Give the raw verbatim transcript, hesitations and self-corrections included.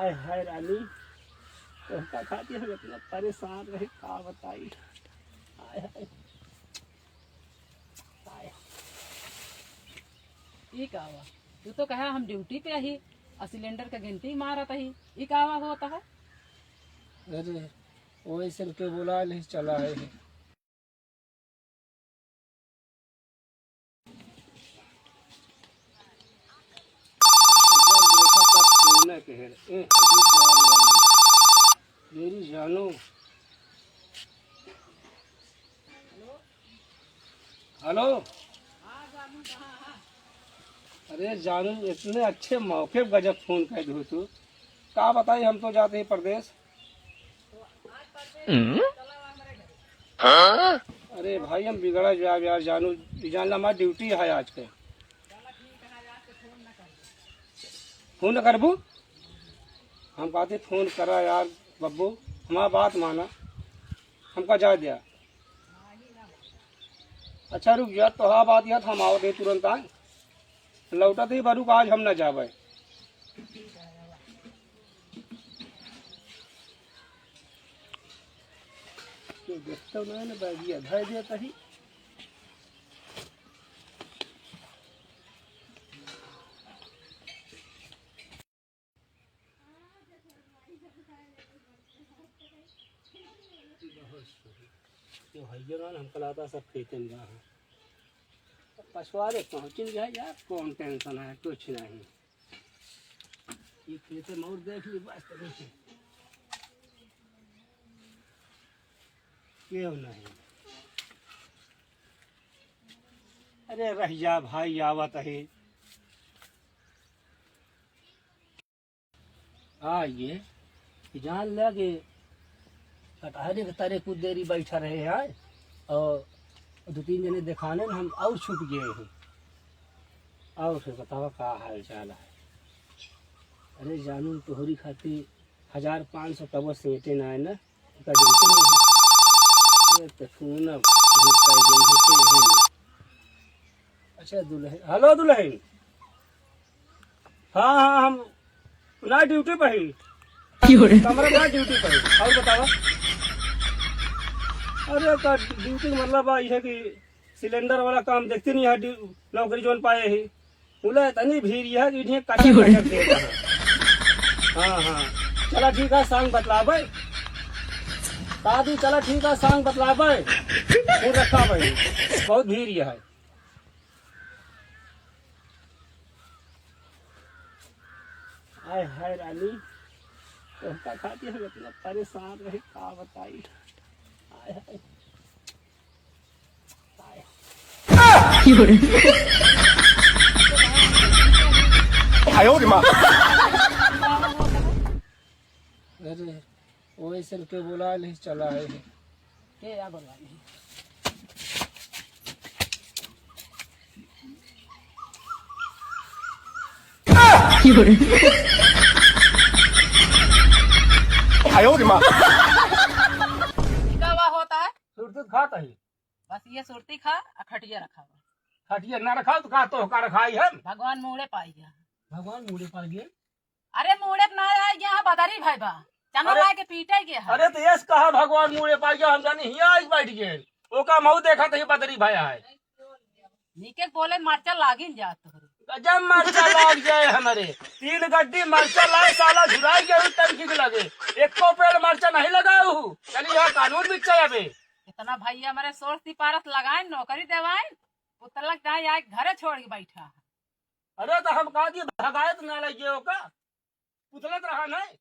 हाय हाय रानी, तोहका खातिर हम इतना परेशान रहे, का बताई। हाय हाय। हाय। ई का हुआ? तू तो कहा हम ड्यूटी पे ही, आ सिलेंडर का घंटी मारत ही। ई का हुआ होता है? अरे, वही से के बोला ले, चला है। मेरी जानो। हेलो। अरे जानू, इतने अच्छे मौके पर गजब फोन कर दो तू। का बताई, हम तो जाते ही परदेस। अरे भाई, हम बिगड़ा जाब यार जानू, ई जान ला हमार ड्यूटी है आज के। फोन न करबू? हम कहते फोन करा यार बब्बू, हमार बात माना, हमका जाए दिया। अच्छा रुक जा, तोहार बात यार, हम आवत ही तुरंत आए। लौटत ही बा, रुक, आज हम ना जाबे। तो देखता ना, ना बैगिया धर दिया तही। जो है ना, हमका लागता सब खेते में बा। पछवारे पहुँचिन जाए यार, कौन टेंशन है, कुछ नहीं। ये खेते में और देख ली, बस तो कुछ क्यों नहीं। अरे रह जा भाई, आवत है। आ ये कि जान ले कि कटहरे के तरे कुछ देरी बैठा रहे हैं और दो तीन जने देखाने में हम और छुप गए हैं। और फिर बतावा का हाल चाल है? अरे जानू, तोहरी खातिर हजार पाँच सौ तब सेटे ना है ना, का जरूरत नहीं है। ये तो फोन अब कर देंगे, तो यही नहीं। अच्छा दुल्हन, हेलो दुल्हन। हाँ, हाँ, हम ना ड्यूटी पे ही। क्यों रे? कमरा ना ड्यूटी पे ही। और बतावा। अरे, का ड्यूटी का मतलब बा, यह है कि सिलेंडर वाला काम देखते नहीं है, ड्यू-, नौकरी जोन पाए ही। बोले, "इतनी भीड़ यह है कि इन्हें कचर क्यों रे? कचर देता है।" हाँ, हाँ। चला ठीक है, सांग बतलाबे। दादी, चला ठीक है, सांग बतलाबे। फिर रखा भाई, बहुत भीड़ यह है। हाय हाय रानी, तोहका खातिर हम इतना परेशान रहे, का बताई। हाय हाय। हाय। अरे, वही से के बोला ले, चला है। के या बोला ले? आयो रे माँ। का हुआ होता है? सुरती खात है। बस ये सुरती खा, आ खटिया रखा हुआ। खटिया ना रखा तो का तो का रखाई हम? भगवान मूड़े पाई गया। भगवान मूड़े पाई गया। अरे मूड़े पे ना आए गया, हाँ बदरी भाई बा। चना अरे, लाए के पीटे गया है। अरे तो यस कहा भगवान मूड़े पाई गया, हम जानी हिया आज बैठ गए। ओका मऊ देखा तो ये बदरी भाई आए। नीके बोले मरचा लागिन जात तोहरे। गजब मरचा लाग जाए हमरे। तीन गड्डी मरचा लाए साला झुराई गए टंकी के लगे। एको पेड़ मरचा नहीं लगाए हूँ। चली यहाँ कानून भी चाहिए बे। इतना भैया हमारे सोच सी पारत लगाए, नौकरी देवाए, पुतला जाए आए घरे छोड़ के बैठा है। अरे तो हम कहा कि भगाए तो ना लगे ओका। पुतलत रहा नहीं।